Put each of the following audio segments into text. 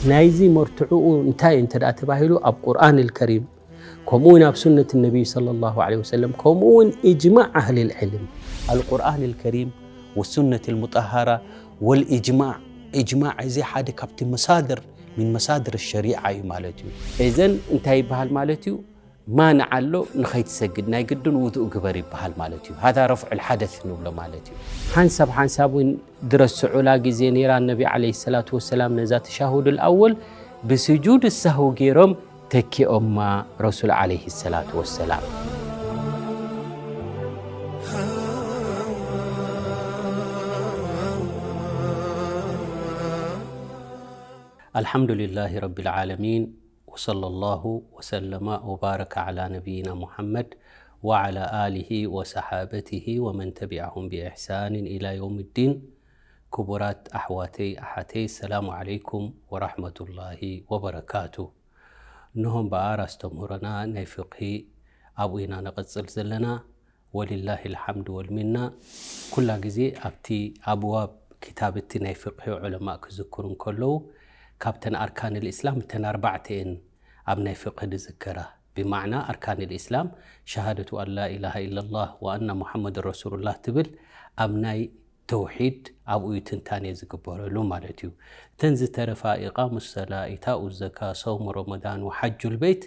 ናይዚ መርትዕኡ እንታይ እንተ ደኣ ተባሂሉ፣ ኣብ ቁርኣን ኣልከሪም፣ ከምኡ እውን ኣብ ሱነት ነቢይ ሰለላሁ ዐለይሂ ወሰለም፣ ከምኡ እውን ኢጅማዕ ኣህሊል ዕልም። ኣልቁርኣን ኣልከሪም ወሱነት ኣልሙጠሃራ ወልኢጅማዕ። ኢጅማዕ እዚ ሓደ ካብቲ መሳድር፣ ሚን መሳድር ሸሪዓ እዩ ማለት እዩ። እዘን እንታይ ይበሃል ማለት እዩ? ማንዓ ኣሎ፣ ንኸይትሰግድ ናይ ግድን ውዱእ ግበር ይበሃል ማለት እዩ። ሃዛ ረፍዑል ሓደስ ንብሎ ማለት እዩ። ሓንሳብ ሓንሳብ እውን ድረስዑላ ግዜ ነይራ፣ ነቢ ዓለይሂ ሰላቱ ወሰላም ነዛ ተሻሁዱል ኣወል ብስጁድ ሳሁ ገይሮም ተኪኦማ ረሱል ዓለይሂ ሰላቱ ወሰላም። ኣልሓምዱሊላሂ ረቢል ዓለሚን። ወሰለላሁ ወሰለማ ወባረከ ዓላ ነቢይና ሙሐመድ ወዓላ ኣሊሂ ወሰሓበቲሂ ወመን ተቢዐሁም ቢኢሕሳኒን ኢላ የውምዲን። ክቡራት ኣሕዋተይ ኣሓተይ፣ ሰላሙ ዓለይኩም ወራሕመቱላሂ ወበረካቱ። እንሆ እምበኣር ኣስተምህሮና ናይ ፍቅሂ ኣብኡ ኢና ንቐጽል ዘለና። ወሊላሂ ልሓምድ ወልሚና። ኩላ ግዜ ኣብቲ ኣብዋብ ክታብ እቲ ናይ ፍቅሂ ዑለማእ ክዝክሩ እንከለዉ፣ ካብተን ኣርካን ልእስላም እተን ኣርባዕተ እየን ኣብ ናይ ፍቅሂ ዝዝከራ። ብማዕና ኣርካን ልእስላም ሸሃደቱ ኣን ላ ኢላሃ ኢለላህ ወኣና ሙሓመድ ረሱሉላህ ትብል ኣብ ናይ ተውሒድ ኣብኡ እዩ ትንታኔ ዝግበረሉ ማለት እዩ። እተን ዝተረፋ ኢቃሙ ሰላ፣ ኢታኡ ዘካ፣ ሰውሙ ረመዳን ወሓጁል ቤት፣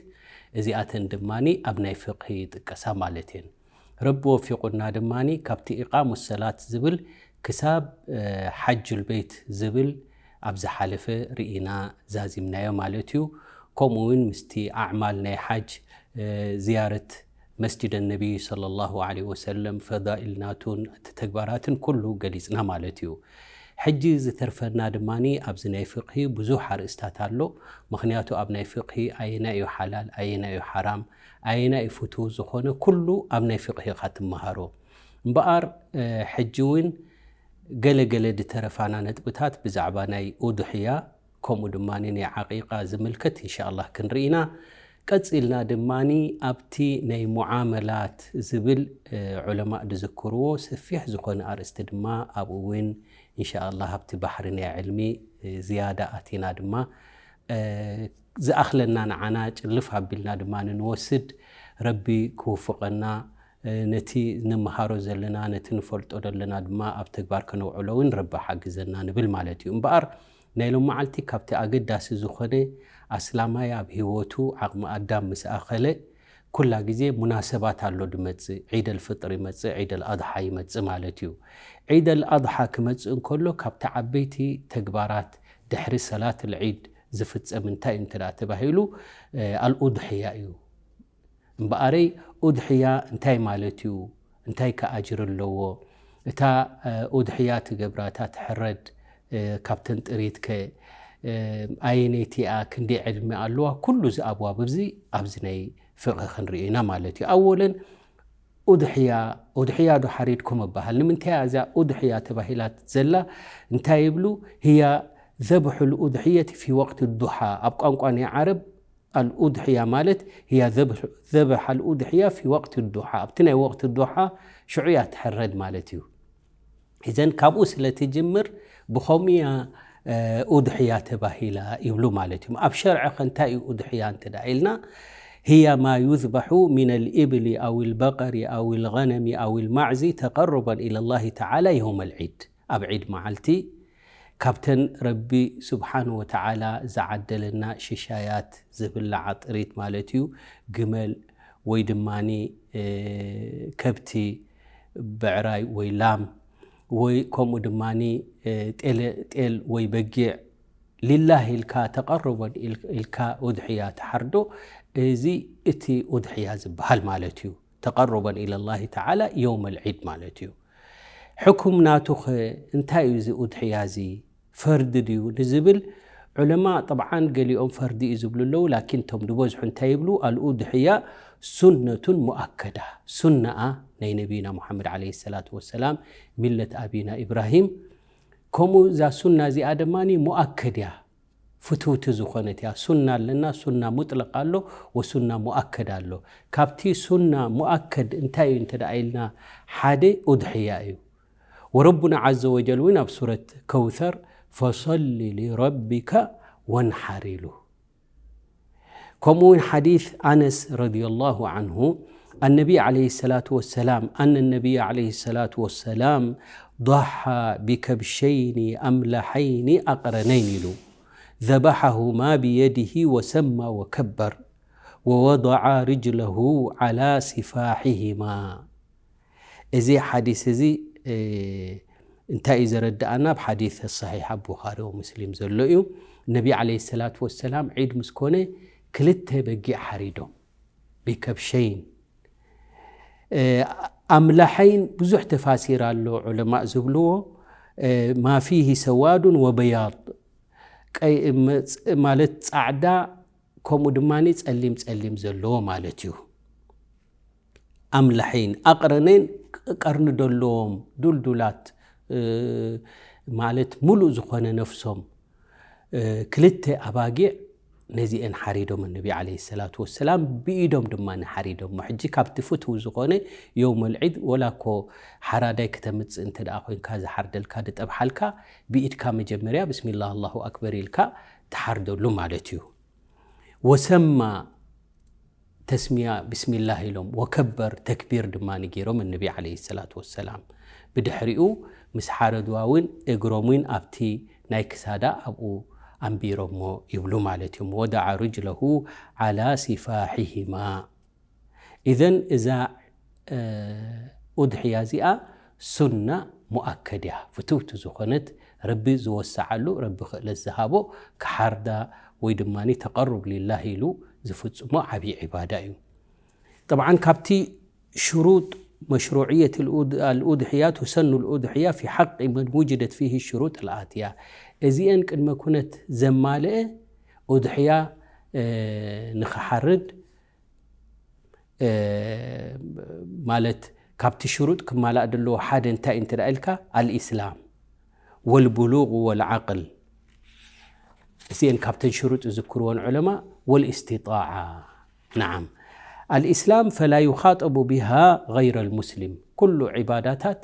እዚኣተን ድማኒ ኣብ ናይ ፍቅሂ ይጥቀሳ ማለት እየን። ረቢ ወፊቁና ድማኒ ካብቲ ኢቃሙ ሰላት ዝብል ክሳብ፣ እ፣ ሓጁል ቤት ዝብል ኣብ ዝሓለፈ ርኢና ዛዚምናዮ ማለት እዩ። ከምኡ እውን ምስቲ ኣዕማል ናይ ሓጅ፣ እ፣ ዝያረት መስጅድ ነቢይ ሰለላሁ ዐለይሂ ወሰለም፣ ፈዳኢል ናቱን እቲ ተግባራትን ኩሉ ገሊጽና ማለት እዩ። ሕጂ ዝተርፈና ድማኒ ኣብዚ ናይ ፍቅሂ ብዙሕ ኣርእስታት ኣሎ። ምኽንያቱ ኣብ ናይ ፍቅሂ ኣየናይ እዩ ሓላል፣ ኣየናይ እዩ ሓራም፣ ኣየናይ እዩ ፍቱው ዝኾነ ኩሉ ኣብ ናይ ፍቅሂ ኢኻ ትመሃሮ። እምበኣር፣ እ፣ ሕጂ እውን ገለ ገለ ዝተረፋና ነጥብታት ብዛዕባ ናይ ኡድሕያ ከምኡ ድማ ናይ ዓቂቃ ዝምልከት ኢንሻኣላህ ክንርኢ ኢና። ቀጺልና ድማ ኣብቲ ናይ ሙዓመላት ዝብል፣ እ፣ ዑለማእ ዝዝክርዎ ሰፊሕ ዝኾነ ኣርእስቲ ድማ ኣብኡ እውን ኢንሻኣላህ ኣብቲ ባሕሪ ናይ ዕልሚ፣ እ፣ ዝያዳ ኣቲና ድማ፣ እ፣ ዝኣኽለና ንዓና ጭልፍ ኣቢልና ድማ ንወስድ። ረቢ ክውፍቐና፣ እ፣ ነቲ ንመሃሮ ዘለና፣ ነቲ ንፈልጦ ዘለና ድማ ኣብ ተግባር ከነውዕሎ እውን ረቢ ሓግዘና ንብል ማለት እዩ። እምበኣር ናይ ሎም መዓልቲ ካብቲ ኣገዳሲ ዝኾነ ኣስላማይ ኣብ ህይወቱ ዓቕሚ ኣዳም ምስ ኣኸለ ኩላ ግዜ ሙናሰባት ኣሎ ድመጽእ። ዒድ ኣልፍጥር ይመጽእ፣ ዒድ ኣልኣድሓ ይመጽእ ማለት እዩ። ዒድ ኣልኣድሓ ክመጽእ እንከሎ ካብቲ ዓበይቲ ተግባራት ድሕሪ ሰላት ልዒድ ዝፍጸም እንታይ እዩ እንተ ደኣ ተባሂሉ፣ እ፣ ኣልኡድሕያ እዩ። እምበኣረይ ኡድሕያ እንታይ ማለት እዩ? እንታይ ከ ኣጅር ኣለዎ? እታ፣ እ፣ ኡድሕያ ትገብራ፣ እታ ትሕረድ፣ እ፣ ካብተን ጥሪት ከ፣ እ፣ ኣየነይቲ እያ? ክንደይ ዕድመ ኣለዋ? ኩሉ እዚ ኣብዋብ እዚ ኣብዚ ናይ ፍቕሂ ክንሪኦ ኢና ማለት እዩ። ኣወለን ኡድሕያ፣ ኡድሕያ ዶ ሓሪድኩም እበሃል? ንምንታይ እያ እዛ ኡድሕያ ተባሂላ ዘላ? እንታይ ይብሉ? ህያ ዘብሑ ልኡድሕየት ፊ ወቅት ዱሓ። ኣብ ቋንቋ ናይ ዓረብ ኣልኡድሕያ ማለት ህያ ዘብሕ-፣ ዘብሕ ኣልኡድሕያ ፊ ወቅት ዱሓ። ኣብቲ ናይ ወቅት ዱሓ ሽዑ እያ ትሕረድ ማለት እዩ። እዘን ካብኡ ስለ ትጅምር ብኸምኡ እያ፣ እ፣ ኡድሕያ ተባሂላ ይብሉ ማለት እዩ። ኣብ ሸርዒ ኸ እንታይ እዩ ኡድሕያ እንተ ደኣ ኢልና፣ ህያ ማ ዩዝበሑ ሚን ኣልኢብሊ ኣው ኣልበቀሪ ኣው ኣልገነሚ ኣው ኣልማዕዚ ተቀሩበን ኢለ ላሂ ተዓላ የውም ኣልዒድ። ኣብ ዒድ መዓልቲ ካብተን ረቢ ስብሓን ወተዓላ ዝዓደለና ሽሻያት ዝብላዓ ጥሪት ማለት እዩ፣ ግመል ወይ ድማኒ፣ እ፣ ከብቲ ብዕራይ ወይ ላም ወይ ከምኡ ድማኒ፣ እ፣ ጤለ-፣ ጤል ወይ በጊዕ ሊላህ ኢልካ ተቐርቦን ኢል-፣ ኢልካ ኡድሕያ ትሓርዶ፣ እዚ እቲ ኡድሕያ ዝበሃል ማለት እዩ። ተቐርቦን ኢለላሂ ተዓላ የውመል ዒድ ማለት እዩ። ሕኩም ናቱ ኸ እንታይ እዩ እዚ ኡድሕያ እዚ? ፈርዲ ድዩ ንዝብል ዑለማ፣ ጠብዓን ገሊኦም ፈርዲ እዩ ዝብሉ ኣለዉ፣ ላኪን እቶም ዝበዝሑ እንታይ ይብሉ? ኣልኡድሕያ ሱነቱን ሙኣከዳ፣ ሱናኣ ናይ ነቢና ሙሓመድ ዓለይሂ ሰላቱ ወሰላም፣ ሚለት ኣቢና ኢብራሂም። ከምኡ እዛ ሱና እዚኣ ድማ ሙኣከድ እያ፣ ፍትውቲ ዝኾነት እያ። ሱና ኣለና፣ ሱና ሙጥለቅ ኣሎ፣ ወሱና ሙኣከድ ኣሎ። ካብቲ ሱና ሙኣከድ እንታይ እዩ እንተ ደኣ ኢልና፣ ሓደ ኡድሕያ እዩ። ወረቡና ዓዘ ወጀል እውን ኣብ ሱረት ከውሰር ፈሰሊ ሊረቢካ ወንሓር ኢሉ። ከምኡ እውን ሓዲስ ኣነስ ረዲየላሁ ዓንሁ ኣነቢ ዓለይሂ ሰላቱ ወሰላም ኣነ ነቢይ ዓለይሂ ሰላቱ ወሰላም ضحى بكبشين أملحين أقرنين ኢሉ ذبحهما بيده وسمى وكبر ووضع رجله على سفاحهما እዚ ሓዲስ እዚ እንታይ እዩ ዘረድኣና? ኣብ ሓዲስ ሰሒሕ ኣብ ቡኻሪ ወሙስሊም ዘሎ እዩ። ነቢ ዓለይሂ ሰላቱ ወሰላም ዒድ ምስ ኮነ ክልተ በጊዕ ሓሪዶም ቢከብሸይን ኣምላሐይን ብዙሕ ተፋሲር ኣሎ ዑለማእ ዝብልዎ ማ ፊሂ ሰዋዱን ወበያድ ማለት ፃዕዳ ከምኡ ድማ ፀሊም ፀሊም ዘለዎ ማለት እዩ። ኣምላሐይን ኣቅረነይን ቀርኒ ደለዎም ዱልዱላት ማለት ሙሉእ ዝኾነ ነፍሶም ክልተ ኣባጊዕ ነዚአን ሓሪዶም ነቢ ዓለይሂ ሰላቱ ወሰላም ብኢዶም ድማ ሓሪዶሞ። ሕጂ ካብቲ ፍትው ዝኾነ የውመል ዒድ ወላ እኮ ሓራዳይ ከተምፅእ እንተ ደኣ ኮይንካ ዝሓርደልካ ዝጠብሓልካ ብኢድካ መጀመርያ ብስሚላህ ኣላሁ ኣክበር ኢልካ ትሓርደሉ ማለት እዩ። ወሰማ ተስሚያ ብስሚላህ ኢሎም ወከበር ተክቢር ድማ ገይሮም ነቢ ዓለይሂ ሰላቱ ወሰላም። ብድሕሪኡ ምስ ሓረድዋ እውን እግሮም እውን ኣብቲ ናይ ክሳዳ ኣብኡ ኣንቢሮሞ ይብሉ ማለት እዮም። ወደዓ ርጅለሁ ዓላ ሲፋሒሂማ። ኢዘን እዛ ኡድሕያ እዚኣ ሱና ሙኣከድ እያ፣ ፍትውቲ ዝኾነት ረቢ ዝወሰዓሉ ረቢ ክእለት ዝሃቦ ክሓርዳ ወይ ድማ ተቐሩብ ሊላህ ኢሉ ዝፍጽሞ ዓብዪ ዒባዳ እዩ። ጠብዓን ካብቲ ሽሩጥ መሽሩዕየት ኣልኡድሕያ ቱሰኑ ልኡድሕያ ፊ ሓቂ መን ውጅደት ፊሂ ሽሩጥ ልኣትያ፣ እዚአን ቅድመ ኩነት ዘማልአ ኡድሕያ ንኽሓርድ ማለት ካብቲ ሽሩጥ ክማላእ ዘለዎ ሓደ እንታይ እንተ ኢልካ ኣልኢስላም ወልብሉግ ወልዓቅል እዚአን ካብተን ሽሩጥ ዝዝክርወን ዑለማ ወልእስቲጣዓ። ነዓም ኣልኢስላም ፈላ ዩኻጠቡ ቢሃ ገይረ ልሙስሊም ኩሉ ዒባዳታት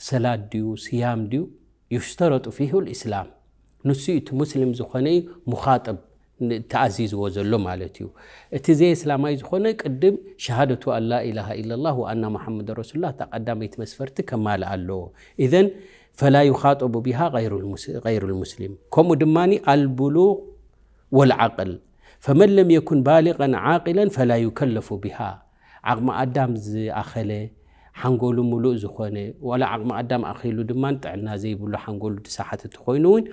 ሰላት ድዩ ስያም ድዩ ዩሽተረጡ ፊሁ ልእስላም ንሱ እቲ ሙስሊም ዝኾነ እዩ ሙኻጠብ ተኣዚዝዎ ዘሎ ማለት እዩ። እቲ ዘይ እስላማይ ዝኾነ ቅድም ሸሃደቱ ኣን ላ ኢላሃ ኢለላህ ወኣና ሙሓመድ ረሱሉላህ እታ ቀዳመይቲ መስፈርቲ ከማልእ ኣለዎ። ኢዘን ፈላ ዩኻጠቡ ቢሃ ገይሩ ልሙስሊም። ከምኡ ድማ ኣልብሉግ ወልዓቅል ፈመን ለም የኩን ባሊቀን ዓቂለን ፈላ ዩከለፉ ቢሃ ዓቕሚ ኣዳም ዝኣኸለ ሓንጎሉ ሙሉእ ዝኾነ ዋላ ዓቕሚ ኣዳም ኣኺሉ ድማ ጥዕና ዘይብሉ ሓንጎሉ ዝሰሓተ ተኾይኑ እውን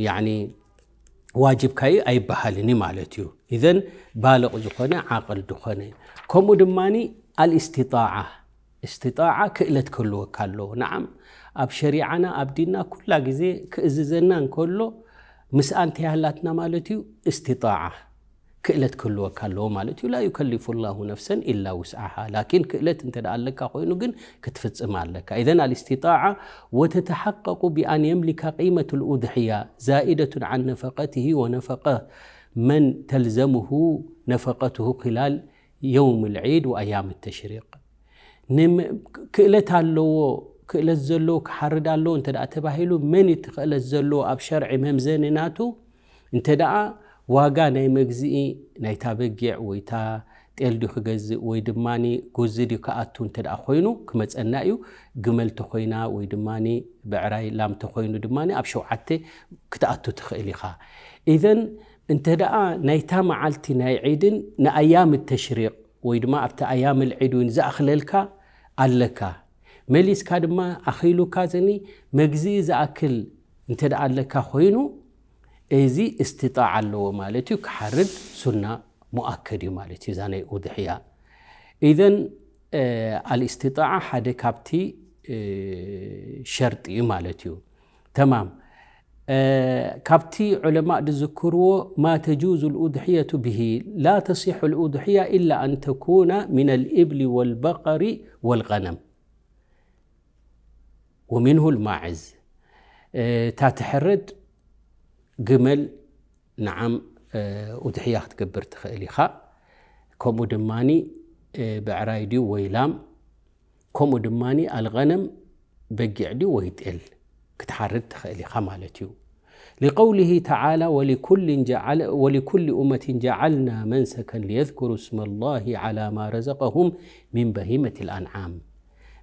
ያኒ ዋጅብካ እዩ ኣይበሃልን እዩ ማለት እዩ። ኢዘን ባልቕ ዝኾነ ዓቕል ዝኾነ ከምኡ ድማ ኣልእስቲጣዓ እስቲጣዓ ክእለት ክህልወካ ኣለዎ። ነዓም ኣብ ሸሪዓና ኣብ ዲንና ኩላ ግዜ ክእዝዘና እንከሎ ምስኣ እንታይ ሃላትና ማለት እዩ እስቲጣዓ ክእለት ክህልወካ ኣለዎ ማለት እዩ። ላ ዩከሊፉ ላሁ ነፍሰን ኢላ ውስዓሃ ላኪን ክእለት እንተ ደኣ ኣለካ ኮይኑ ግን ክትፍጽም ኣለካ። ኢዘን ኣልእስቲጣዓ ወተተሓቀቁ ብኣን የምሊካ ቂመት ልኡድሕያ ዛኢደቱን ዓን ነፈቀትሂ ወነፈቀ መን ተልዘምሁ ነፈቀትሁ ኪላል የውም ልዒድ ወኣያም ተሽሪቅ። ክእለት ኣለዎ ክእለት ዘለዎ ክሓርድ ኣለዎ እንተ ደኣ ተባሂሉ መን እቲ ክእለት ዘለዎ ኣብ ሸርዒ መምዘኒ ናቱ እንተ ደኣ ዋጋ ናይ መግዝኢ ናይታ በጊዕ ወይታ ጤል ድዩ ክገዝእ ወይ ድማ ጉዚ ድዩ ክኣቱ እንተ ደኣ ኮይኑ ክመፀና እዩ። ግመል ተኾይና ወይ ድማ ብዕራይ ላም ተኾይኑ ድማ ኣብ ሸውዓተ ክትኣቱ ትኽእል ኢኻ። ኢዘን እንተ ደኣ ናይታ መዓልቲ ናይ ዒድን ንኣያም ተሽሪቅ ወይ ድማ ኣብቲ ኣያም ልዒድ እውን ዝኣኽለልካ ኣለካ መሊስካ ድማ ኣኺሉካ ዘኒ መግዝኢ ዝኣክል እንተ ደኣ ኣለካ ኮይኑ እዚ እስቲጣዕ ኣለዎ ማለት እዩ። ክሓርድ ሱና ሙኣከድ እዩ ማለት እዩ። እዛ ናይ ኡድሕያ ኢዘን ኣልእስቲጣዓ ሓደ ካብቲ ሸርጢ እዩ ማለት እዩ። ተማም ካብቲ ዑለማእ ዝዝክርዎ ማ ተጁዙ ልኡድሕየቱ ብሂ ላ ተሲሑ ልኡድሕያ ኢላ ኣን ተኩነ ሚን ልእብሊ ወልበቀሪ ወልቀነም ወሚንሁ ልማዕዝ እታ ትሕረድ ግመል ንዓም ኡድሕያ ክትገብር ትኽእል ኢኻ። ከምኡ ድማ ብዕራይ ድዩ ወይ ላም ከምኡ ድማ ኣልቀነም በጊዕ ድዩ ወይ ጤል ክትሓርድ ትኽእል ኢኻ ማለት እዩ። لقوله تعالى ولكل جعل ولكل أمة جعلنا منسكا ليذكروا اسم الله على ما رزقهم من بهيمة الأنعام።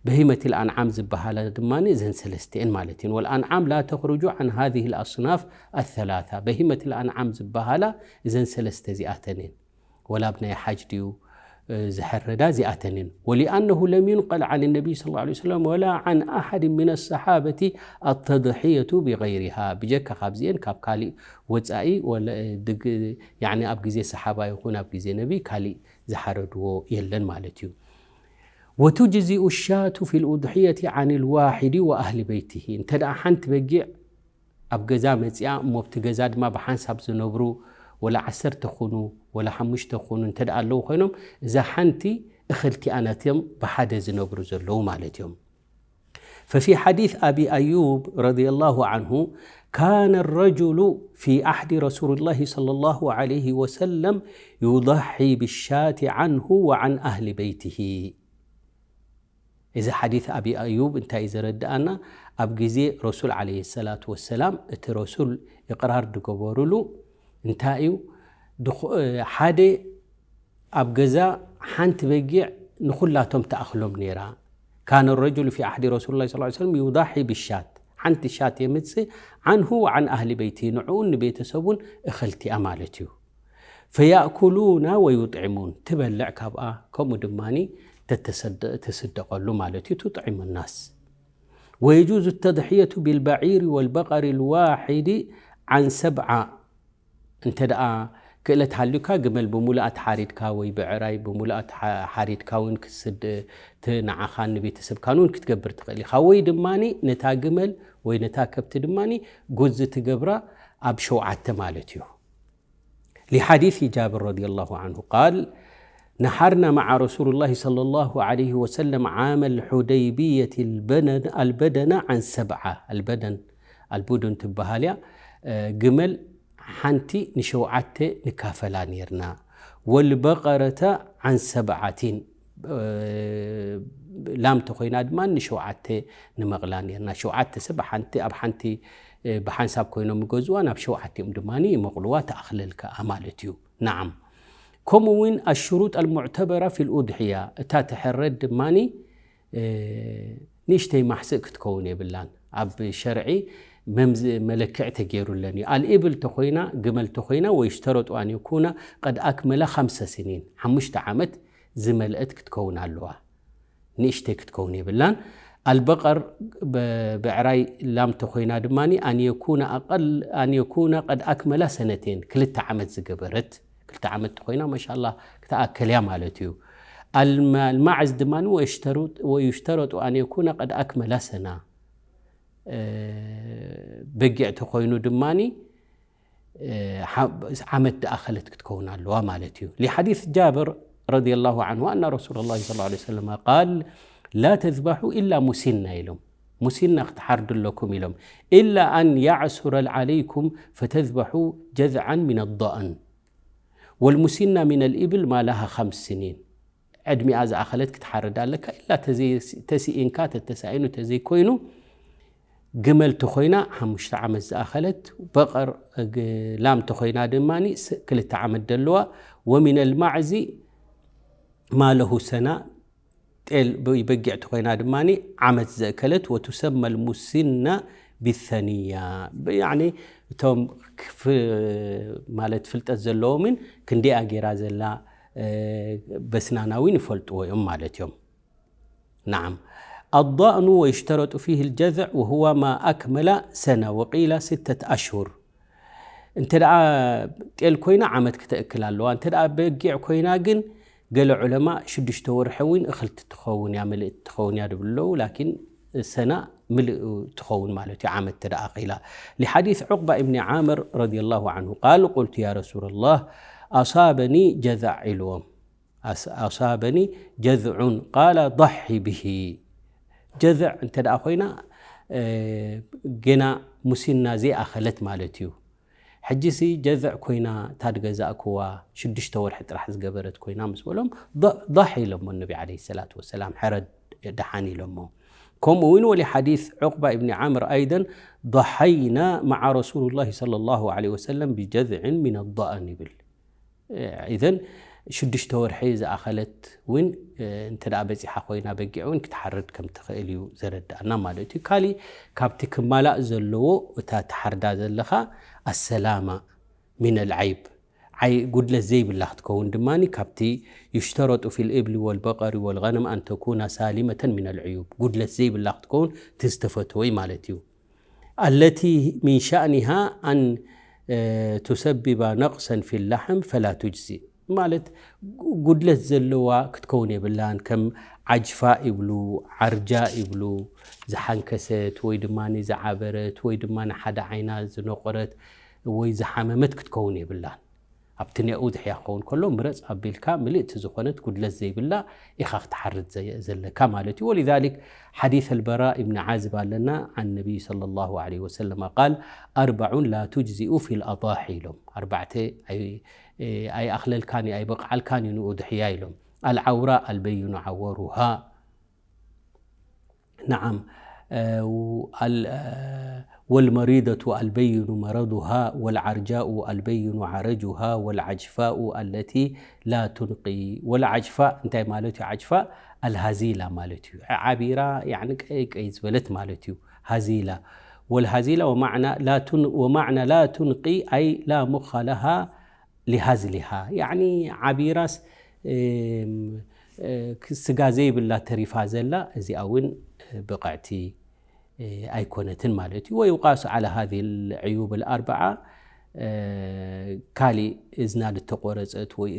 በሂመት الأنعام ዝበሃላ ድማ እዘን ሰለስተ እየን ማለት እየን። والأنعام لا تخرج عن هذه الأصناف الثلاثة። በሂመት الأنعام ዝበሃላ እዘን ሰለስተ እዚኣተን እየን። ወላ ኣብ ናይ ሓጅ ድዩ ዝሕረዳ እዚኣተን እየን። ولأنه لم ينقل عن النبي صلى الله عليه وسلم ولا عن أحد من الصحابة التضحية بغيرها። ብጀካ ካብዚኤን ካብ ካሊእ ወፃኢ ኣብ ግዜ ሰሓባ ይኹን ኣብ ግዜ ነቢ ካሊእ ዝሓረድዎ የለን ማለት እዩ። وتجزئ الشاة في الأضحية عن الواحد وأهل بيته። እንተ ሓንቲ በጊዕ ኣብ ገዛ መፅኣ እሞ ኣብቲ ገዛ ድማ ብሓንሳብ ዝነብሩ ወላ ዓሰርተ ኩኑ ወላ ሓሙሽተ ኩኑ እንተ ኣለዉ ኮይኖም እዛ ሓንቲ እኽልቲኣ ነቶም ብሓደ ዝነብሩ ዘለዉ ማለት እዮም። ففي حديث أبي أيوب رضي الله عنه كان الرجل في عهد رسول الله صلى الله عليه وسلم يضحي بالشاة عنه وعن أهل بيته. እዚ ሓዲት ኣቢ ኣዩብ እንታይ እዩ ዘረድኣና? ኣብ ግዜ ረሱል ዓለይሂ ሰላቱ ወሰላም እቲ ረሱል ኢቕራር ዝገበሩሉ እንታይ እዩ? ሓደ ኣብ ገዛ ሓንቲ በጊዕ ንኹላቶም ተኣኽሎም ነይራ። ካነ ረጁሉ ፊ ዓህዲ ረሱል ላ ስ ሰለም ዩዳሒ ብሻት፣ ሓንቲ ሻት የምፅእ፣ ዓንሁ ወዓን ኣህሊ በይቲ፣ ንዕኡን ንቤተሰቡን እኽልቲኣ ማለት እዩ። ፈያእኩሉና ወዩጥዕሙን፣ ትበልዕ ካብኣ፣ ከምኡ ድማ ተስደቐሉ ማለት እዩ። ቱጥዕሙ ናስ። ወየጁዙ ተድሕየቱ ቢልበዒሪ ወልበቐሪ ልዋሒዲ ዓን ሰብዓ። እንተ ደኣ ክእለት ሃልዩካ ግመል ብምሉኣ ተሓሪድካ ወይ ብዕራይ ብምሉኣ ተሓ- ሓሪድካ እውን ክትስድ እቲ ንዓኻን ንቤተሰብካን እውን ክትገብር ትኽእል ኢኻ። ወይ ድማ ነታ ግመል ወይ ነታ ከብቲ ድማ ጉዝ ትገብራ ኣብ ሸውዓተ ማለት እዩ። لحديث جابر رضي الله عنه قال: نحرنا مع رسول الله صلى الله عليه وسلم عام الحديبية البدن، البدن عن سبعة. البدن، البدن ትበሃል እያ። ግመል ሓንቲ ንሸውዓተ ንካፈላ ነይርና። والبقرة عن سبعة، ላም ተኾይና ድማ ንሸውዓተ ንመቕላ ነይርና። ሸውዓተ ሰብ ሓንቲ፣ ኣብ ሓንቲ ብሓንሳብ ኮይኖም ይገዝዋ፣ ናብ ሸውዓቲኦም ድማ ይመቕልዋ፣ ተኣኽለል ከኣ ማለት እዩ። ናዓም። ከምኡ እውን الشروط المعتبرة في الأضحية، እታ ትሕረድ ድማ ንእሽተይ ማሕስእ ክትከውን የብላን። ኣብ ሸርዒ መምዝ መለክዕ ተገይሩለን እዩ። الإبل ተኾይና፣ ግመል ተኾይና፣ ويشترط أن يكون قد أكمل خمس سنين، ሓሙሽተ ዓመት ዝመልአት ክትከውን ኣለዋ። ንእሽተይ ክትከውን የብላን። البقر ብዕራይ ላም ተኾይና ድማ أن يكون أقل، أن يكون قد أكمل سنتين، ክልተ ዓመት ዝገበረት። ክልተ ዓመት ተኾይና ማሻላ ክትኣከል እያ ማለት እዩ። الماعز ድማ ويشترط أن يكون قد أكمل سنة، በጊዕ ተኾይኑ ድማ ዓመት ዝኣኸለት ክትከውን ኣለዋ ማለት እዩ። لحديث جابر رضي الله عنه أن رسول الله صلى الله عليه وسلم قال: لا تذبحوا إلا مسنة ኢሎም። مسنة ክትሓርዱ ኣለኩም ኢሎም። إلا أن يعسر عليكم فتذبحوا جذعا من الضأن والمسنة من الإبل ما لها خمس سنين። ዕድሚኣ ዝኣኸለት ክትሓርድ ኣለካ። ኢላ ተስኢንካ፣ ተተሳኢኑ ተዘይኮይኑ ግመል ተኾይና ሓሙሽተ ዓመት ዝኣኸለት፣ በቐር ላም ተኾይና ድማ ክልተ ዓመት ደለዋ። ومن الماعز ما له سنة، ጤል በጊዕ ተኾይና ድማ ዓመት ዘእከለት። وتسمى المسنة بالثنية، ያኒ እቶም ማለት ፍልጠት ዘለዎምን ክንዲኣ ገይራ ዘላ በስናናዊን ይፈልጥዎ እዮም ማለት እዮም። نعم. الضأن ويشترط فيه الجذع وهو ما أكمل سنة وقيل ستة أشهر። እንተ ደኣ ጤል ኮይና ዓመት ክተእክል ኣለዋ። እንተ ደኣ በጊዕ ኮይና ግን ገለ ዑለማ ሽዱሽተ ወርሒ እውን እኽልቲ ትኸውን እያ፣ ምልእቲ ትኸውን እያ ድብሉ ኣለዉ። ላኪን ሰና ምልእ ትኸውን ማለት እዩ፣ ዓመት እንተ ደኣ ኺላ። لحديث عقبة بن عامر رضي الله عنه قال: قلت يا رسول الله أصابني جذع ኢልዎም። أصابني جذع قال ضح به። ጀዝዕ እንተ ደኣ ኮይና ገና ሙሲና ዘይኣኸለት ማለት እዩ። ሕጂሲ ጀዝዕ ኮይና እታ ድገዛእክዋ ሽዱሽተ ወርሒ ጥራሕ ዝገበረት ኮይና ምስ በሎም ضح ኢሎሞ ነቢ ዓለይሂ ሰላቱ ወሰላም፣ ሕረድ ደሓን ኢሎሞ። ከምኡ እውን ወሊ ሓዲስ ዑቅባ ኢብኒ ዓምር ኣይደን ضحينا مع رسول الله صلى الله عليه وسلم بجذع من الضأن ይብል። ኢዘን ሽዱሽተ ወርሒ ዝኣኸለት እውን እንተ ደኣ በጺሓ ኮይና በጊዕ እውን ክትሓርድ ከም ትኽእል እዩ ዘረድኣና ማለት እዩ። ካሊእ ካብቲ ክማላእ ዘለዎ እታ ትሓርዳ ዘለኻ ኣሰላማ ሚነል ዓይብ ዓይ ጉድለት ዘይብላ ክትከውን ድማ ካብቲ يشترط في الإبل والبقر والغنم أن تكون سالمة من العيوب ጉድለት ዘይብላ ክትከውን እቲ ዝተፈተወ ማለት እዩ። التي من شأنها أن تسبب نقصا في اللحم فلا تجزئ ማለት ጉድለት ዘለዋ ክትከውን የብላን። ከም ዓጅፋ ይብሉ፣ ዓርጃ ይብሉ፣ ዝሓንከሰት ወይ ድማ ዝዓበረት ወይ ድማ ሓደ ዓይና ዝነቆረት ወይ ዝሓመመት ክትከውን የብላን። ኣብቲ ናይ ኡድሕያ ክኸውን ከሎ ምረፅ ኣቢልካ ምልእቲ ዝኾነት ጉድለት ዘይብላ ኢኻ ክትሓርድ ዘ- ዘለካ ማለት እዩ። ولذلك حديث البراء بن عازب ኣለና عن النبي صلى الله عليه وسلم قال أربع لا تجزئ في الأضاحي ኢሎም። ኣርባዕተ ኣይ- ኣይኣኽለልካን እዩ ኣይበቕዓልካን እዩ ንኡድሕያ ኢሎም። العوراء البين عورها نعم آه، وال- آه، والمريضة البين مرضها والعرجاء البين عرجها والعجفاء التي لا تنقي والعجفاء እንታይ ማለት እዩ? ዓጅፋእ ኣልሃዚላ ማለት እዩ። ዓቢራ ያዕኒ ቀይ ቀይ ዝበለት ማለት እዩ። ሃዚላ والهزيلة ومعنى لا تن ومعنى لا تنقي أي لا مخ لها لهزلها يعني ዓቢራስ እም፣ እ፣ ስጋ ዘይብላ ተሪፋ ዘላ እዚኣ እውን ብቕዕቲ ኣይኮነትን ማለት እዩ። ويقاس على هذه العيوب الأربعة ካሊእ እዝና ዝተቆረፀት ወይ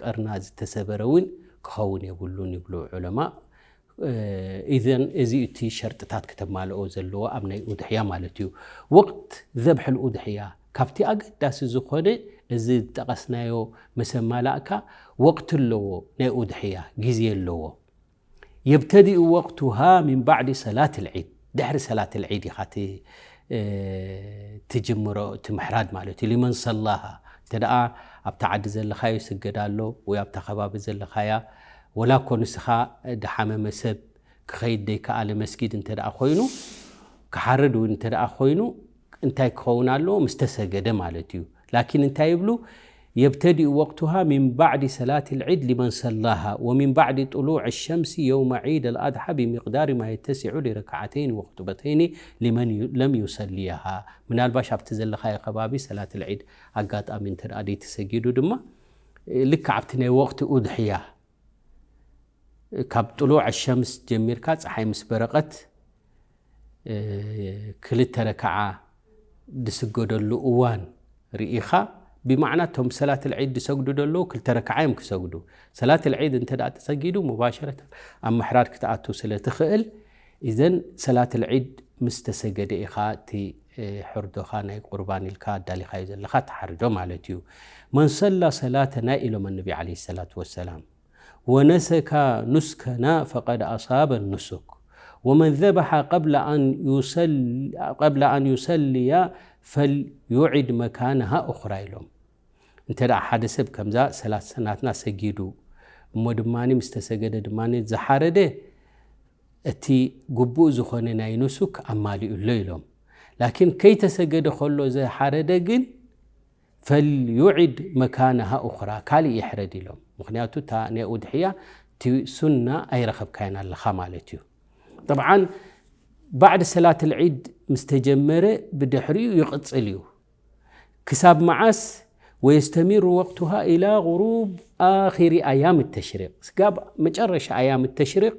ቀርና ዝተሰበረ እውን ክኸውን የብሉን ይብሉ ዑለማ። ኢዘን እዚ እቲ ሸርጥታት ክተማልኦ ዘለዎ ኣብ ናይ ኡድሕያ ማለት እዩ። ወቅት ዘብሐል ኡድሕያ ካብቲ ኣገዳሲ ዝኾነ እዚ ዝጠቐስናዮ መሰማላእካ ወቅት ኣለዎ። ናይ ኡድሕያ ግዜ ኣለዎ። يبتدئ وقتها من بعد صلاة العيد ድሕሪ ሰላት ልዒድ ኢኻ ት- ትጅምሮ እቲ ምሕራድ ማለት እዩ። لمن صلاها እንተ ደኣ ኣብታ ዓዲ ዘለኻዮ ይስገድ ኣሎ ወይ ኣብታ ከባቢ ዘለኻያ ወላ እኮ ንስኻ ድሓመመ ሰብ ክኸይድ ደይከኣለ መስጊድ እንተ ደኣ ኮይኑ ክሓርድ እውን እንተ ደኣ ኮይኑ እንታይ ክኸውን ኣለዎ? ምስ ተሰገደ ማለት እዩ። ላኪን እንታይ ይብሉ? يبتدئ وقتها من بعد صلاة العيد لمن صلاها ومن بعد طلوع الشمس يوم عيد الأضحى بمقدار ما يتسع لركعتين وخطبتين لمن ي- لم يصليها ምናልባሽ ኣብቲ ዘለኻዮ ከባቢ ሰላት ልዒድ ኣጋጣሚ እንተ ደኣ ደይተሰጊዱ ድማ ልክዕ ኣብቲ ናይ ወቅቲ ኡድሕያ ካብ ጥሉዕ ሸምስ ጀሚርካ ፀሓይ ምስ በረቐት ክልተ ረክዓ ዝስገደሉ እዋን ርኢኻ ብማዕና እቶም ሰላት ልዒድ ዝሰግዱ ዘለዉ ክልተ ረክዓ እዮም ክሰግዱ። ሰላት ልዒድ እንተ ደኣ ተሰጊዱ ሙባሸረተን ኣብ ምሕራድ ክትኣቱ ስለ ትኽእል እዘን ሰላት ልዒድ ምስ ተሰገደ ኢኻ እቲ ሕርዶኻ ናይ ቁርባን ኢልካ ኣዳሊኻዮ ዘለኻ ትሓርዶ ማለት እዩ። መን ሰላ ሰላተና ኢሎም ኣነቢ ዓለይሂ ሰላቱ ወሰላም ወነሰካ ኑስከና ፈቀድ ኣሳበ ኑሱክ ወመን ዘበሓ ቀብለ ኣን ዩሰልያ ፈልዩዒድ መካነሃ ኡኽራ ኢሎም። እንተ ደኣ ሓደ ሰብ ከምዛ ሰላት ሰናትና ሰጊዱ እሞ ድማ ምስ ተሰገደ ድማ ዝሓረደ እቲ ግቡእ ዝኾነ ናይ ኑሱክ ኣማሊኡ ኣሎ ኢሎም። ላኪን ከይተሰገደ ከሎ ዝሓረደ ግን ፈልዩዒድ መካነሃ ኡኽራ ካልእ ይሕረድ ኢሎም። ምክንያቱ እታ ናይ ኡድሕያ እቲ ሱና ኣይረኸብካያን ኣለኻ ማለት እዩ። ጠብዓን ባዕድ ሰላት ልዒድ ምስ ተጀመረ ብድሕሪኡ ይቕፅል እዩ። ክሳብ መዓስ? ወየስተሚሩ ወቅቱሃ ኢላ ጉሩብ ኣኺሪ ኣያም ተሽሪቅ ስጋብ መጨረሻ ኣያም ተሽሪቅ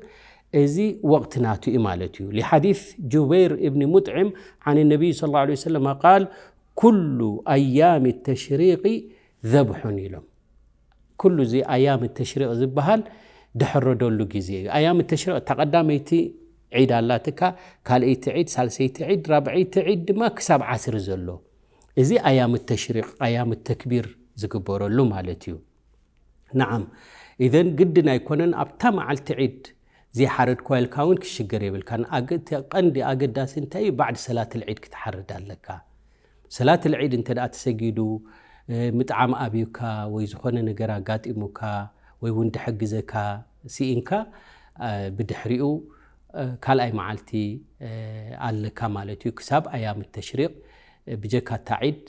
እዚ ወቅቲ ናቱ እዩ ማለት እዩ። ሊሓዲስ ጁበይር እብኒ ሙጥዕም ዓን ነቢይ ስ ላ ሰለም ቃል ኩሉ ኣያም ተሽሪቂ ዘብሑን ኢሎም። ኩሉ እዚ ኣያም ተሽሪቅ ዝበሃል ድሕረደሉ ግዜ እዩ። ኣያም ተሽሪቅ እታ ቀዳመይቲ ዒድ ኣላትካ፣ ካልኣይቲ ዒድ፣ ሳልሰይቲ ዒድ፣ ራብዐይቲ ዒድ ድማ ክሳብ ዓስሪ ዘሎ እዚ ኣያም ተሽሪቅ ኣያም ተክቢር ዝግበረሉ ማለት እዩ። ነዓም ኢዘን ግድን ኣይኮነን ኣብታ መዓልቲ ዒድ ዘይሓረድኳ ኢልካ እውን ክሽገር የብልካን። ኣገ- እቲ ቀንዲ ኣገዳሲ እንታይ እዩ? ባዕዲ ሰላት ልዒድ ክትሓርድ ኣለካ። ሰላት ልዒድ እንተ ደኣ ተሰጊዱ እ፣ ምጥዓም ኣብዩካ ወይ ዝኾነ ነገር ኣጋጢሙካ ወይ እውን ድሕግዘካ ስኢንካ እ፣ ብድሕሪኡ ካልኣይ መዓልቲ ኣለካ ማለት እዩ። ክሳብ ኣያም ተሽሪቕ ብጀካ እታ ዒድ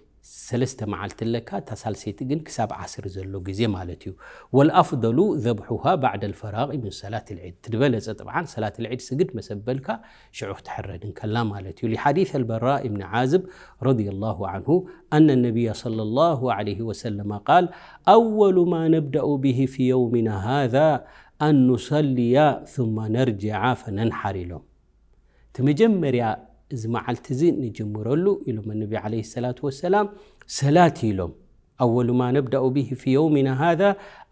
ሰለስተ መዓልቲ ኣለካ፣ እታ ሳልሰይቲ ግን ክሳብ ዓስር ዘሎ ግዜ ማለት እዩ። ወልኣፍደሉ ዘብሑሃ ባዕደ ልፈራቂ ምን ሰላት ልዒድ፣ ትድበለጸ ጥብዓን ሰላት ልዒድ ስግድ መሰበልካ ሽዑ ክትሕረድ እንከላ ማለት እዩ። ሊሓዲስ ኣልበራ እብኒ ዓዝብ ረዲየላሁ ዓንሁ ኣነ ነቢያ ሰለላሁ ዓለይሂ ወሰለማ ቃል ኣወሉ ማ ነብደኡ ብሂ ፊ የውሚና ሃዛ ኣን ኑሰልያ ثم ነርጅዓ ፈነንሓር ኢሎም። እቲ መጀመርያ እዚ መዓልቲ እዚ ንጅምረሉ ኢሎም ነቢ ዓለይሂ ሰላቱ ወሰላም ሰላት ኢሎም። ኣወሉ ማ ነብደኡ ብሂ ፊ የውሚና ሃዛ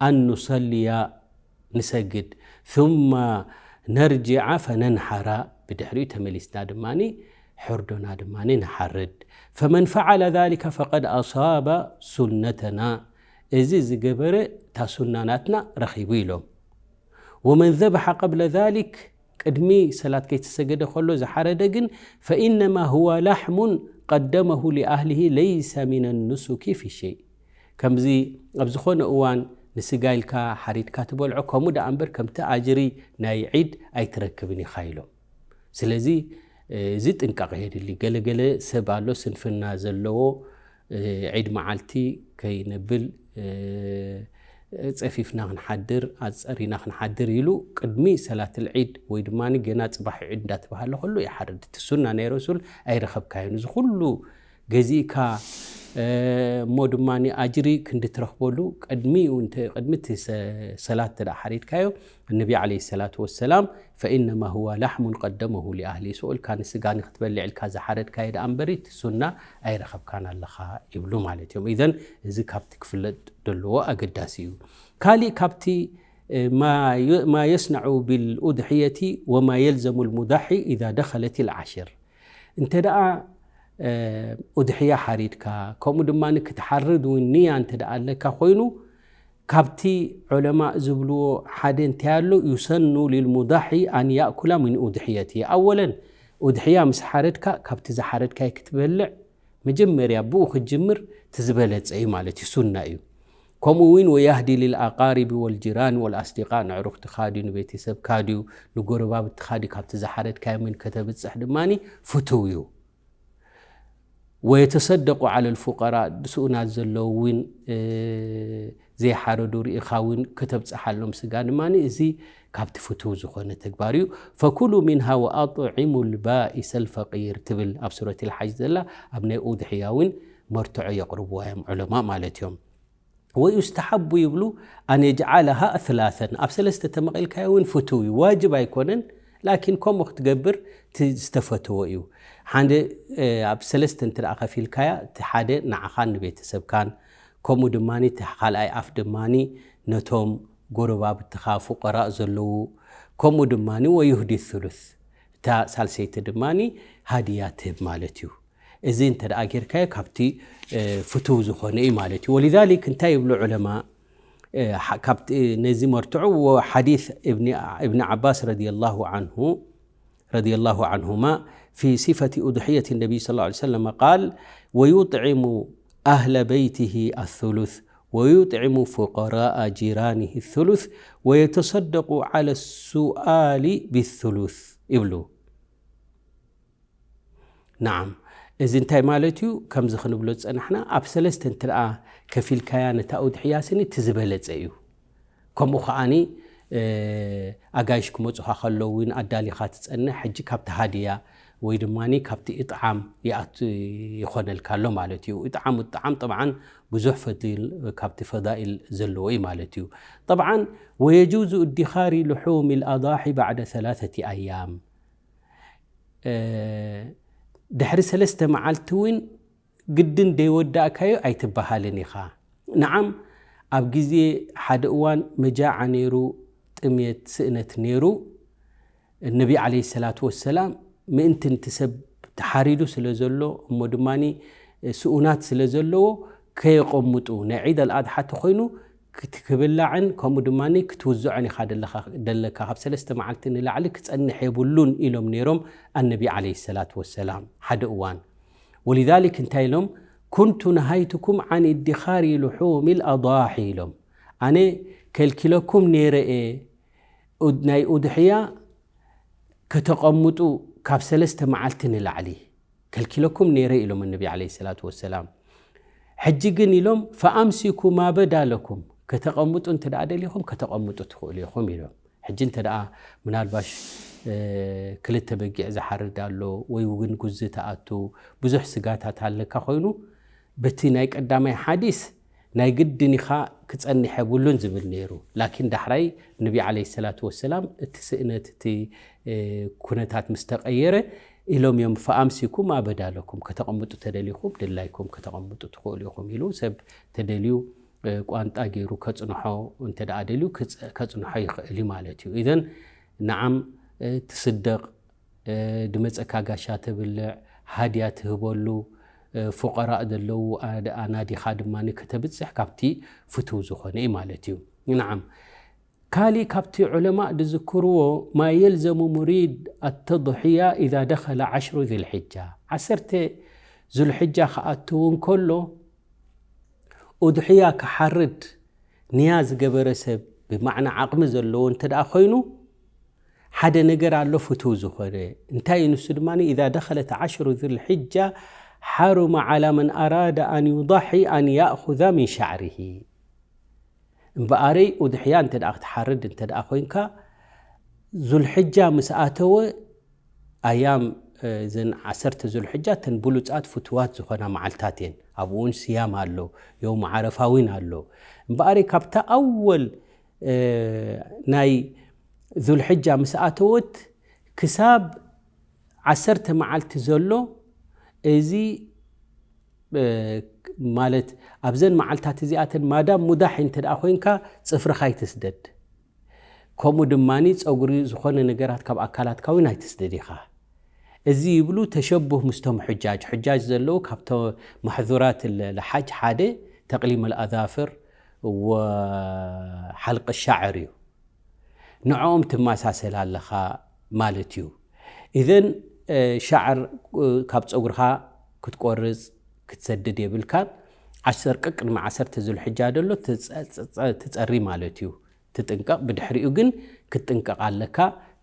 ኣን ኑሰልያ ንሰግድ ثم ነርጅዓ ፈነንሓራ ብድሕሪኡ ተመሊስና ድማ ሕርዶና ድማ ንሓርድ። ፈመን ፈዓለ ذሊከ ፈቀድ ኣሳበ ሱነተና፣ እዚ ዝገበረ እታ ሱና ናትና ረኺቡ ኢሎም። ወመን ዘበሐ ቀብለ ذሊክ ቅድሚ ሰላት ከይተሰገደ ከሎ ዝሓረደ ግን ፈኢነማ ሁወ ላሕሙን ቀደመሁ ሊኣህሊሂ ለይሰ ሚነ ኑሱኪ ፊ ሸይ። ከምዚ ኣብ ዝኾነ እዋን ንስጋ ኢልካ ሓሪድካ ትበልዖ ከምኡ ደኣ እምበር ከምቲ ኣጅሪ ናይ ዒድ ኣይትረክብን ኢኻ ኢሎም። ስለዚ እዚ ጥንቃቕ የድሊ። ገለገለ ሰብ ኣሎ ስንፍና ዘለዎ ዒድ መዓልቲ ከይነብል ጸፊፍና ክንሓድር ኣጸሪና ክንሓድር ኢሉ ቅድሚ ሰላት ልዒድ ወይ ድማ ገና ጽባሕ ዒድ እንዳተባሃለ ከሎ ይሓርድ። እቲ ሱና ናይ ረሱል ኣይረኸብካዮን። እዚ ኩሉ ገዚእካ እሞ ድማ ኣጅሪ ክንዲ ትረኽበሉ ቅድሚኡ እንተ ቅድሚ እቲ ሰላት እንተ ሓሪድካዮ ነቢ ዓለይሂ ሰላቱ ወሰላም ፈኢነማ ሁወ ላሕሙን ቀደመሁ ሊኣህሊ፣ ስኡልካ ንስጋ ንክትበልዕ ኢልካ ዝሓረድካዮ ደኣ እምበሪ እቲ ሱና ኣይረኸብካን ኣለኻ ይብሉ ማለት እዮም። ኢዘን እዚ ካብቲ ክፍለጥ ዘለዎ ኣገዳሲ እዩ። ካሊእ ካብቲ ማ የስነዑ ብልኡድሕየቲ ወማ የልዘሙ ልሙዳሒ ኢዛ ደኸለት ልዓሽር፣ እንተ ደኣ ኡድሕያ ሓሪድካ ከምኡ ድማ ክትሓርድ እውን ንያ እንተ ደኣ ኣለካ ኮይኑ ካብቲ ዑለማእ ዝብልዎ ሓደ እንታይ ኣሎ፣ ዩሰኑ ሊልሙዳሒ ኣን ያእኩላ ሚን ኡድሕየቲ። ኣወለን ኡድሕያ ምስ ሓረድካ ካብቲ ዝሓረድካይ ክትበልዕ መጀመርያ ብኡ ክትጅምር እቲ ዝበለጸ እዩ ማለት እዩ፣ ሱና እዩ። ከምኡ እውን ወያህዲ ሊልኣቃሪቢ ወልጅራን ወልኣስዲቃ፣ ንዕሩኽትኻ ድዩ ንቤተሰብካ ድዩ ንጎረባብትኻ ድዩ ካብቲ ዝሓረድካዮ ምን ከተብጽሕ ድማ ፍቱው እዩ። ወየተሰደቁ ዓለ ልፉቀራ፣ ስኡናት ዘለዉ እውን ዘይሓረዱ ርኢኻ እውን ከተብፅሓሎም ስጋ ድማ እዚ ካብቲ ፍቱው ዝኾነ ተግባር እዩ። ፈኩሉ ሚንሃ ወኣጥዒሙ ልባኢሰ ልፈቂር ትብል ኣብ ሱረት ልሓጅ ዘላ ኣብ ናይ ኡድሕያ እውን መርትዖ የቕርብዋ እዮም ዑለማ ማለት እዮም። ወዩስተሓቡ ይብሉ ኣን የጅዓለሃ ኣስላሰን፣ ኣብ ሰለስተ ተመቒልካዮ እውን ፍቱው እዩ፣ ዋጅብ ኣይኮነን። ላኪን ከምኡ ክትገብር እቲ ዝተፈተወ እዩ። ሓደ ኣብ ሰለስተ እንተ ደኣ ከፊልካያ እቲ ሓደ ንዓኻን ንቤተሰብካን ከምኡ ድማ እቲ ካልኣይ ኣፍ ድማ ነቶም ጎረባብትኻ ፉቀራእ ዘለዉ ከምኡ ድማ ወዩህዲ ثሉث እታ ሳልሰይቲ ድማ ሃድያ ትህብ ማለት እዩ። እዚ እንተ ደኣ ጌርካዮ ካብቲ ፍቱው ዝኾነ እዩ ማለት እዩ። ወሊዛሊክ እንታይ ይብሉ ዑለማ ነዚ መርትዑ ሓዲስ እብኒ ዓባስ ረዲየላሁ ዓንሁ ረዲየላሁ ዓንሁማ ፊ ሲፈቲ ኡድሕየት ነቢይ ሰለላሁ ዐለይሂ ወሰለም ቃል ወዩጥዒሙ ኣህለ በይቲሂ ኣሱሉስ ወዩጥዒሙ ፉቀራአ ጂራኒሂ ሱሉስ ወየተሰደቁ ዐለ ሱኣሊ ቢሱሉስ ይብሉ። ነዓም፣ እዚ እንታይ ማለት እዩ? ከምዚ ክንብሎ ዝጸናሕና ኣብ ሰለስተ እንተ ደኣ ከፊልካያ ነታ ኡድሕያ ስኒ እቲ ዝበለጸ እዩ። ከምኡ ከኣኒ ኣጋይሽ ክመጹኻ ከለዉ እውን ኣዳሊኻ ትጸንሕ። ሕጂ ካብቲ ሃድያ ወይ ድማ ካብቲ እጥዓም ይኣቱ ይኾነልካ ኣሎ ማለት እዩ። እጥዓም እጥዓም ጠብዓን ብዙሕ ፈዲል ካብቲ ፈዳኢል ዘለዎ እዩ ማለት እዩ። ጠብዓን ወየጁዙ እድኻሪ ልሑም ልኣዳሒ ባዕደ ሰላሰቲ ኣያም ድሕሪ ሰለስተ መዓልቲ እውን ግድን ደይወዳእካዮ ኣይትበሃልን ኢኻ። ነዓም ኣብ ግዜ ሓደ እዋን መጃዓ ነይሩ፣ ጥምየት ስእነት ነይሩ። ነቢ ዓለይሂ ሰላቱ ወሰላም ምእንቲ እቲ ሰብ ተሓሪዱ ስለ ዘሎ እሞ ድማ ስኡናት ስለ ዘለዎ ከየቐምጡ ናይ ዒድ ኣልኣድሓ ተኾይኑ ክብላዕን ከምኡ ድማ ክትውዝዖን ኢኻ ደለካ ካብ ሰለስተ መዓልቲ ንላዕሊ ክጸንሕ የብሉን ኢሎም ነይሮም ኣነቢ ዓለይሂ ሰላቱ ወሰላም ሓደ እዋን። ወሊዛሊክ እንታይ ኢሎም? ኩንቱ ነሃይቱኩም ዓን እድኻሪ ልሑም ልኣዳሒ ኢሎም። ኣነ ከልኪለኩም ነይረ እየ ናይ ኡድሕያ ከተቐምጡ ካብ ሰለስተ መዓልቲ ንላዕሊ ከልኪለኩም ነይረ ኢሎም ነቢ ዓለይሂ ሰላቱ ወሰላም። ሕጂ ግን ኢሎም ፈኣምሲኩ ማ በዳ ለኩም፣ ከተቐምጡ እንተ ደኣ ደሊኹም ከተቐምጡ ትኽእሉ ኢኹም ኢሎም። ሕጂ እንተ ደኣ ምናልባሽ ክልተ በጊዕ ዝሓርድ ኣሎ ወይ እውን ጉዚ ተኣቱ ብዙሕ ስጋታት ኣለካ ኮይኑ በቲ ናይ ቀዳማይ ሓዲስ ናይ ግድን ኢኻ ክጸንሕ የብሉን ዝብል ነይሩ። ላኪን ዳሕራይ ነቢ ዓለይሂ ሰላቱ ወሰላም እቲ ስእነት እቲ ኩነታት ምስ ተቐየረ ኢሎም እዮም ፈኣምሲኩም ኣበዳ ለኩም፣ ከተቐምጡ ተደሊኹም ድላይኩም ከተቐምጡ ትኽእሉ ኢኹም ኢሉ ሰብ ተደልዩ ቋንጣ ገይሩ ከጽንሖ እንተ ደኣ ደልዩ ከጽንሖ ይኽእል እዩ ማለት እዩ። ኢዘን ንዓም ትስደቕ ድመጸካ ጋሻ ተብልዕ ሃድያ ትህበሉ ፉቀራእ ዘለዉ ኣናዲኻ ድማ ከተብጽሕ ካብቲ ፍትው ዝኾነ እዩ ማለት እዩ። ንዓም ካሊእ ካብቲ ዑለማእ ዝዝክርዎ ما يلزم مريد التضحية إذا دخل عشر ذي الحجة ዓሰርተ ዙልሕጃ ክኣትው እንከሎ ኡድሕያ ክሓርድ ንያ ዝገበረ ሰብ ብማዕና ዓቕሚ ዘለዎ እንተ ደኣ ኮይኑ ሓደ ነገር ኣሎ ፍትው ዝኾነ እንታይ እዩ ንሱ ድማ إذا دخلت عشر ذي الحجة حرم على من أراد أن يضحي أن يأخذ من شعره እምበኣረይ ኡድሕያ እንተ ደኣ ክትሓርድ እንተ ደኣ ኮይንካ ዙልሕጃ ምስ ኣተወ ኣያም እዘን ዓሰርተ ዙልሕጃ እተን ብሉጻት ፍትዋት ዝኾና መዓልታት እየን። ኣብኡ እውን ስያም ኣሎ፣ የውም ዓረፋ እውን ኣሎ። እምበኣረይ ካብታ ኣወል ናይ ዙልሕጃ ምስ ኣተወት ክሳብ ዓሰርተ መዓልቲ ዘሎ እዚ ማለት ኣብዘን መዓልታት እዚኣተን ማዳም ሙዳሒ እንተ ደኣ ኮይንካ ጽፍርኻ ይትስደድ። ከምኡ ድማ ጸጉሪ ዝኾነ ነገራት ካብ ኣካላትካ እውን ኣይትስደድ ኢኻ። እዚ ይብሉ ተሸቡህ ምስቶም ሑጃጅ። ሑጃጅ ዘለዉ ካብቶ ማሕዙራት ለሓጅ ሓደ ተቕሊም ኣልኣዛፍር ወሓልቂ ሻዕር እዩ። ንዕኦም ትመሳሰል ኣለኻ ማለት እዩ። ኢዘን ሻዕር ካብ ጸጉርኻ ክትቆርጽ ክትሰድድ የብልካን። ዓሰርቀ ቅድሚ ዓሰርተ ዙልሕጃ ደሎ ትጸሪ ማለት እዩ። ትጥንቀቕ ብድሕሪኡ ግን ክትጥንቀቕ ኣለካ።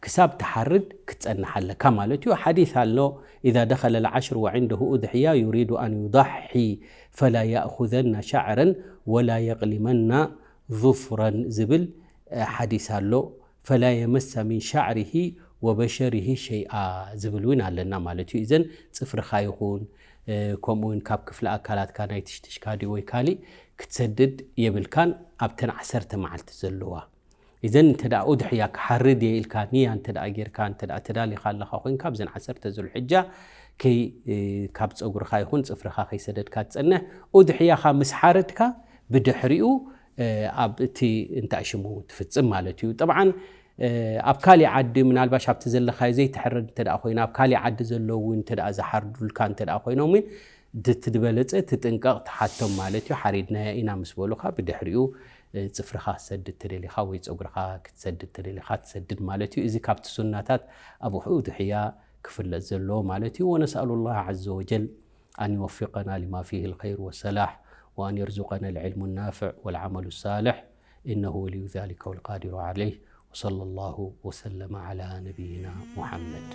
ክሳብ ትሓርድ ክትጸንሕ ኣለካ ማለት እዩ። ሓዲስ ኣሎ إذا دخل العشر وعنده أضحية يريد أن يضحي فلا يأخذن شعرا ولا يقلمن ظفرا ዝብል ሓዲስ ኣሎ። فلا يمس من شعره وبشره شيئا ዝብል እውን ኣለና ማለት እዩ። እዘን ጽፍርኻ ይኹን ከምኡ እውን ካብ ክፍሊ ኣካላትካ ናይ ትሽትሽካ ድዩ ወይ ካሊእ ክትሰድድ የብልካን ኣብተን ዓሰርተ መዓልቲ ዘለዋ። እዘን እንተ ደኣ ኡድሕያ ክሓርድ እየ ኢልካ ንያ እንተ ደኣ ጌርካ እንተ ደኣ ተዳሊኻ ኣለኻ ኮይንካ ኣብዘን ዓሰርተ ዙልሕጃ ከይ ካብ ጸጉርኻ ይኹን ጽፍርኻ ከይሰደድካ ትጸንሕ። ኡድሕያኻ ምስ ሓረድካ ብድሕሪኡ ኣብ እቲ እንታይ ሽሙ ትፍጽም ማለት እዩ። ጠብዓን ኣብ ካሊእ ዓዲ ምናልባሽ ኣብቲ ዘለኻዮ ዘይትሕረድ እንተ ደኣ ኮይና ኣብ ካሊእ ዓዲ ዘለዉ እውን እንተ ደኣ ዝሓርዱልካ እንተ ደኣ ኮይኖም እውን ድትድበለጸ ትጥንቀቕ ትሓቶም ማለት እዩ። ሓሪድናያ ኢና ምስ በሉኻ ብድሕሪኡ ጽፍርኻ ክትሰድድ ተደሊኻ ወይ ጸጉርኻ ክትሰድድ ተደሊኻ ትሰድድ ማለት እዩ። እዚ ካብቲ ሱናታት ኣብ ኡድሕያ ክፍለጥ ዘለዎ ማለት እዩ። ونسأل الله عز وجل أن يوفقنا لما فيه الخير والصلاح وأن يرزقنا العلم النافع والعمل الصالح إنه ولي ذلك والقادر عليه وصلى الله وسلم على نبينا محمد